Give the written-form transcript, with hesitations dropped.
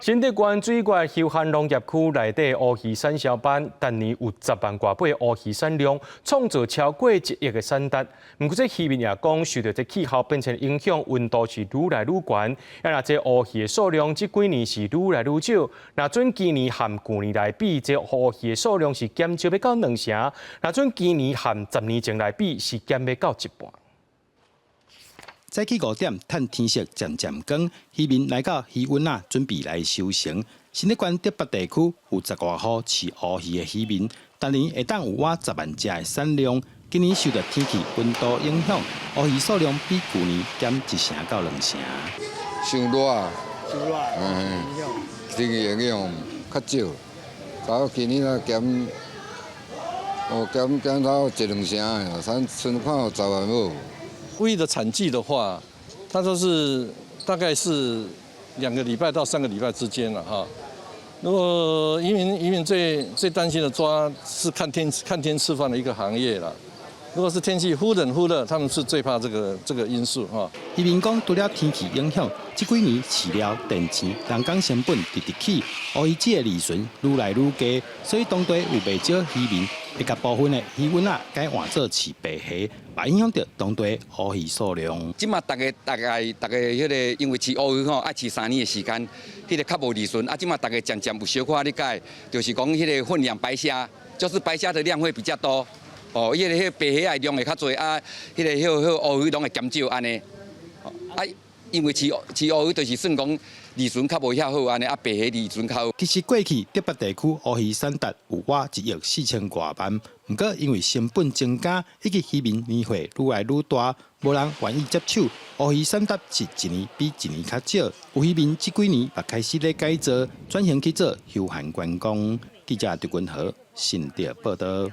新竹縣水月休閒農業區內底烏魚產銷班，逐年有10萬外尾烏魚產量，創造超過1億的產值。毋過這漁民也講，受著這氣候變遷影響，溫度是愈來愈懸，啊若這烏魚的數量這幾年是愈來愈少。若準今年和舊年來比，這烏魚的數量是減少欲到兩成；若準今年和10年前來比，是減欲到一半。早起5點，趁天色漸漸光，漁民來到漁塭仔，準備來收成。新竹縣竹北地區有10外戶飼烏魚的漁民，逐年會當有倚10萬隻的產量。今年受著天氣溫度影響，烏魚數量比舊年減一成到兩成。傷熱，傷熱，天氣影響較少，到今年啊減，哦減減到一兩成的，咱剩看有10萬無。烏魚的產季的話，它都是大概是2個禮拜到3個禮拜之間了哈。如果漁民最最擔心的抓是看天看天吃飯的一個行業了。如果是天氣忽冷忽熱，他們是最怕這個因素哈。漁民講，除了天氣影響，這幾年飼料、電錢、人工成本直直起，烏魚子的利潤愈來愈低，所以當地有袂少漁民會共部分的漁塭仔改換做飼白蝦，嘛影響著當地烏魚數量。這馬逐家大概逐家彼個，因為飼烏魚吼，愛飼3年的時間，彼個較無利潤。啊，這馬逐家漸漸有小可咧改，就是講彼個混養白蝦，就是白蝦的量會比較多。哦，彼個白蝦的量會較濟，啊，彼個彼烏魚攏會減少按呢。啊，因為飼飼烏魚就是算講利潤較無遐好按呢，啊白蝦利潤較好。其實過去竹北地區烏魚產值有倚1億4千外萬，毋過因為成本增加，以及漁民年歲愈來愈大，無人願意接手，烏魚產值是一年比一年較少。有漁民這幾年也開始咧改造，轉型去做休閒觀光。記者張君和新竹報導。